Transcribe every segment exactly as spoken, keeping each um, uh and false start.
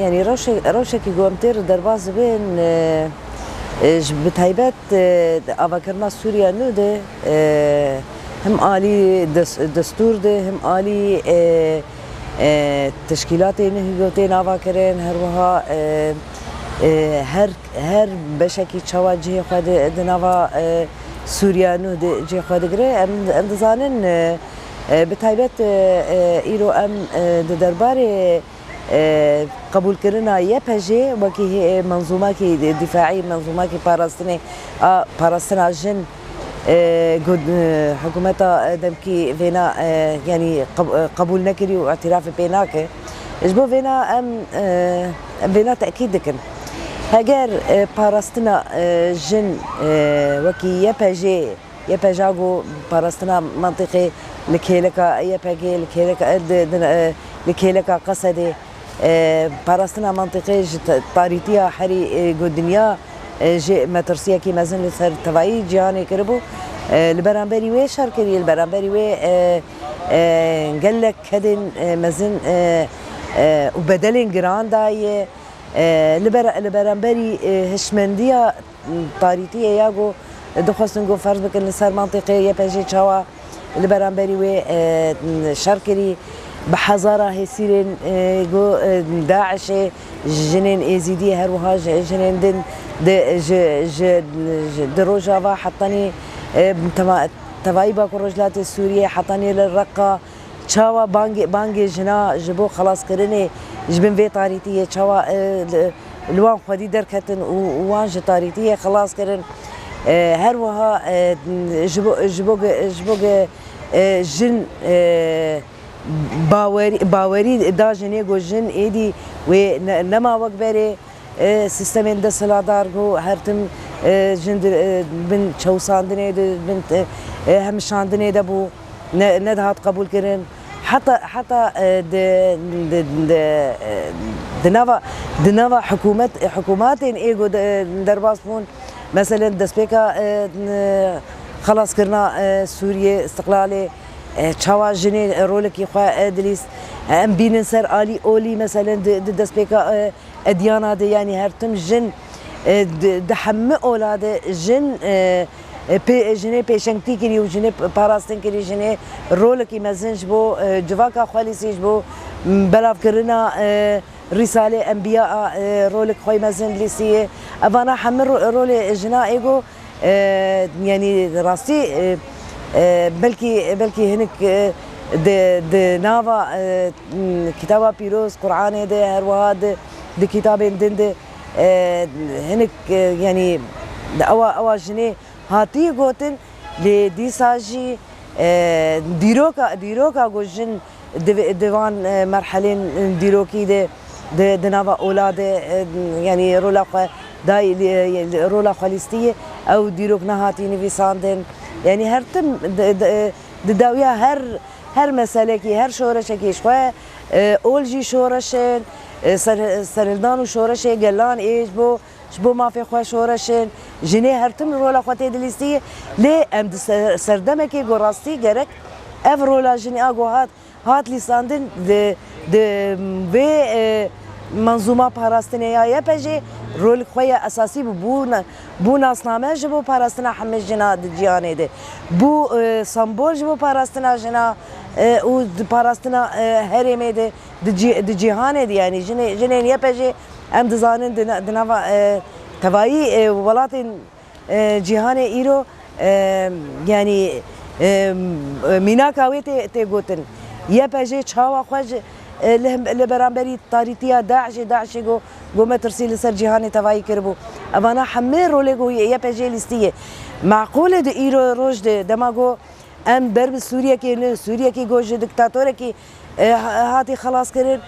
Yanî rewşe-, rewşekî ku em tê re derbas dibin, e, e, ji, bi taybet, e, di avakirina Sûriya nû de, e, him alî des-, destûr de, him alî, e, e, teşkîlatê nû hîgo tên avakirin, her wiha, e, e, her, her beşekî çawa cihê xwe di, di nava, e, Sûriya nû de cihê xwe digire. Em, em dizanin, e, e, bi taybet, e, e, îro em, e, di derbarê e, qebûlkirina Y P G wekî hê-, menzûmakî dîfaî, menzûmakî parastinê a parastina jin, e, ku, e, hikûmeta demkî vêna, e, yanî qeb-, e, qebûl nekirî û îtirafê pê nake. Ji bo vêna em, e, em vêna tekîd dikin. Heger, e, parastina, e, jin, e, wekî Y P G Y P G ku parastina mentiqê li kêleka Y P G, li kêleka, di, di, e, li kêleka Qesedê, e, parastina mentiqê ji te-, tarîtiya herî, e, ku dinya, e, jê metirsiyekî mezin li ser tevayî cîhanê kiribû. E, li beramberî wê şer kirî, li beramberî wê, e, e, gelek kedên, e, mezin, e, e, û bedelên giran daye. E, li ber-, li beramberî, e, hişmendiya tarîtiyê ya ku dixwestin ku ferz bikin li ser mentiqê Y P G çawa li beramberî wê, e, şer kirî, bi hezara hêsîrên, e, ku, e, DAIŞê, jinên Êzîdî, her wiha ji, jinên din di, ji, ji, ji, di Rojava hetanî, e, tema-, tevayî Bakur Rojhilatê Sûriyê hetanî li Reqa, çawa bangê, bangê jina ji bo xelaskirinê ji bin vê tarîtiyê, çawa, e, li, li wan xwedî derketin û, û wan ji tarîtiyê xelas kirin. E, her wiha, e, ji bo, ji bo ge-, ji bo ge-, e, jin, e, bawerî, bawerî da jinê ku jin êdî wê ne-, nema wek berê, e, sîstemên desthilatdar ku her tim, e, jin di, e, bin çewsandinê, di bin, e, e, hemişandinê de bû, ne, nedihat qebûlkirin. Heta, heta, e, di, di, di, e, di nava, di nava hikûmet, hikûmatên ê ku de-, derbas bûn, meselen destpêka, e, n-, xelaskirina, e, Sûriyê, îstiqlalê, e, çawa jinê rolekî xwe, e, dilîst. Em bînin ser alî olî, meselen di, di destpêka, e, Edyana de, yanî her tim jin, e, di, di hemî ola de jin, e, e, pê-, jinê pêşengtî kirî û jinê p-, parastin kirî, jinê rolekî mezin ji bo, e, civaka xwe lîsî, ji bo, m, belavkirina, e, Rîsalê Enbiya a, e, rolek xwe mezin lîsî ye. Evana hemî ro-, rolê jina êgo, e, yanî rastî, e, e, belkî, belkî hinek, e, di, di nava, e, m, Kitaba Pîroz, Qur'anê de, her wiha di, di kitabên din de, e, hinek, e, yanî ewa, ewa jinê hatiye gotin, lê dîsa jî, e, dîroka, dîroka ku jin di, di van, e, merhelên dîrokî de, di, di nava ola de, e, yanî rola xwe dayî, e, rola xwe lîstiye, ew dîrok nehatî nivîsandin. Yanî her tim di, di, di dawiya her, her meselekî, her şoreşekî ji xwe, e, ol jî şoreş in, e, ser-, serhildan û şoreşê gelan ê ji bo, ji bo mafê xwe şoreş in. Jinê her tim rola xwe tê dilîstî, lê em di ser-, serdemekê ku rastî gerek ev rola jinê a ku hat, hat lîsandin di, di vê, e, menzûma parastinê ya Y P G rolek xwe ya esasî bû, bû na-, bû nasname ji bo parastina hemî jina di cîhanê de. Bû, e, sembol ji bo parastina jina, e, û di parastina, e, herêmê de di cî-, di cîhanê de, yanî jinê-, jinên Y P G em dizanin di na-, di nava, e, tevayî, e, welatên, e, cîhanê îro, e, yanî, e, mînaka wê tê, tê gotin. Y P G çawa xwe ji, e, li, li beramberî tarîtiya DAIŞê, DAIŞê ku, ku metirsî li ser cîhanê tevayî kiribû. Evana hemî rolê ku Y P G lîstiye. Maqûl e di îro roj de, dema ku em ber bi Sûriyekê ne, Sûriyekî ku ji dîktatorekî, e, ha-, hatî xelas kirin,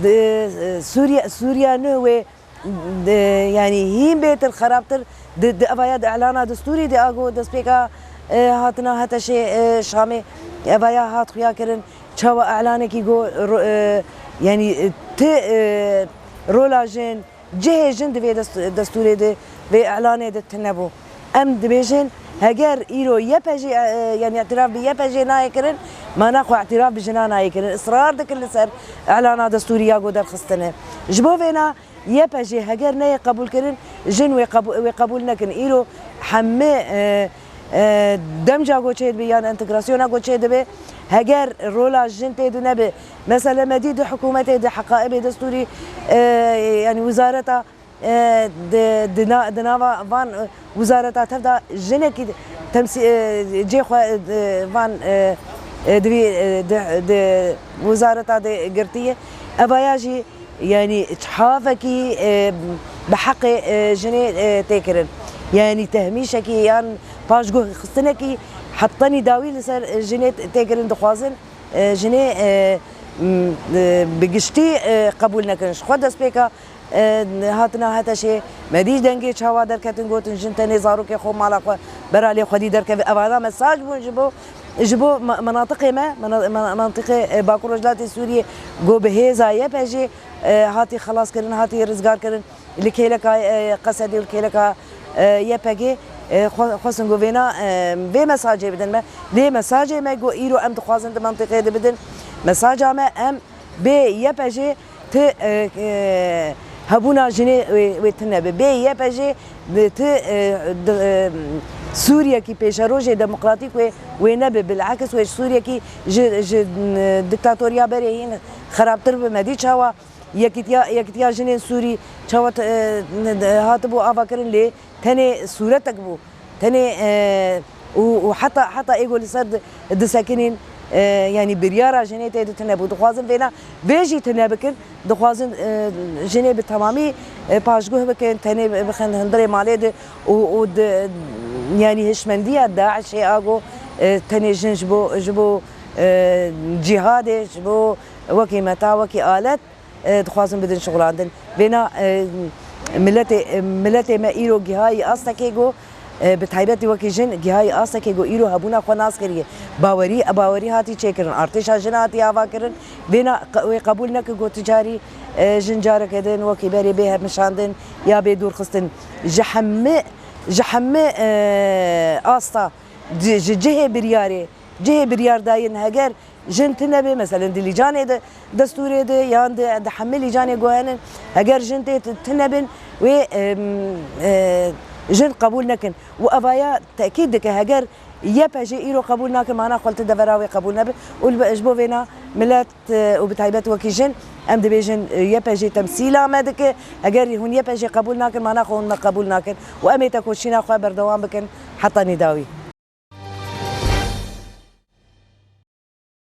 di, e, Sûriye, Sûriya nû wê, di, yanî hîn bêtir, xerabtir, di, di evaya di îlana destûrî de a ku destpêka, e, hatina HTŞê, e, Şamê, evaya hat xuya kirin, çawa îlanekî ku ro-, e, yanî, e, ti, e, rola jin, cihê jin di vê dest-, destûrê de, vê îlanê de tune bû. Em dibêjin, Heger îro Y P G, e, yani îtiraf bi Y P G nayê kirin, mana xwe îtiraf bi jinan nayê kirin. Israr dikin li ser îlana destûrî ya ku derxistine. Ji bo vêna Y P G heger neyê qebûl kirin, jin wê qebû-, wê qebûl nekin. Îro hemî, e, e, demca ku çê dibe yan entegrasyona ku çê dibe, heger rola jin tê de nebe. Mesela me dî di hikûmetê de heqaibê destûrî, e, yani wizareta e, di, di na-, di nava van, e, wizareta tev de jinekî temsî-, e, cê xwe, e, van, e, e, di vî, e, di, di wizareta de girtiye. Evaya jî, yani, çhavekî, e, bi heqê, e, jinê, e, tê kirin. Yani, tehmîşekî yan paşguh xistinekî hetanî dawî li ser, e, jinê tê kirin, dixwazin, e, jinê, e, m, e, bi giştî, e, qebûl nekin. Ji xwe destpêka, e, hatina HTŞê me dî dengê çawa derketin, gotin, jin tenê zarokê xwe mala xwe bera lê xwedî derkeve. Evana mesaj bûn ji bo, ji bo me-, menatiqê me, mena-, mena-, menatiqê, e, Bakur Rojhilatê Sûriyê, ku bi hêza Y P G, e, hatî xelas kirin, hatî rizgar kirin. Li kêleka, e, Qesedê û li kêleka, e, Y P G, e, xwe-, xwestin ku vêna, e, vê mesajê bidin me. Lê mesajê me ku îro em dixwazin di mentiqê de bidin. Mesaja me, em bê Y P G ti, e, e, hebûna jinê wê, wê tune be. Bê Y P G ti, e, di, e, Sûriyekî pêşerojê demokratîk wê, wê nebe. Bilekis wê ji Sûriyekî ji, ji, e, diktatoriya berê hîn xerabtir be. Me dî çawa Yekîtiya, Yekîtiya Jinên Sûrî çawa te-, e, ne-, de-, hatibû avakirin, lê tenê sûretek bû. Tenê, e, û, û heta, heta êgo li ser di-, disekinîn, e, yanî biryara jinê tê de tune bû. Dixwazin vêna vê jî tune bikin. Dixwazin, e, jinê bi temamî, e, paşguh bikin, tenê bixin hundirê malê de û, û di, yanî hişmendiya DAIŞê a ku, e, tenê jin ji bo, ji bo, e, cîhadê, ji bo wekî meta, wekî alet, e, dixwazin bidin şixulandin. Vêna, e, miletê, e, miletê me îro gihayî astekê ku, e, bi taybetî wekî jin gihayî astekê ku îro hebûna xwe nas kiriye. Bawerî, e, bawerî hatî çêkirin. Artêşa jin hatî avakirin. Vêna qe-, wê qebûl neke ku tu carî, e, jin careke din wekî berê bê hevmişandin ya bê dûrxistin. Ji hemî, ji hemî, e, asta, ji, ji cihê biryarê, cihê biryardayîn heger jin tune be, meselen di lîcanê de, destûrê de yan di, di hemî lîcanê ku hene, heger jin tê t-, tune bin, wê, em, e, jin qebûl nekin. Û evaya tekîd dike, heger Y P G îro qebûl nakin, mana xwe li tu devera wê qebûl nebe. Û li be-, ji bo vêna milet, e, û bi taybet wekî jin, em dibêjin, e, Y P G temsîla me dike. Heger hûn Y P G qebûl nakin, mana xwe hûn me qebûl nakin. Û em ê tekoşîna xwe berdewam bikin heta nîdawî.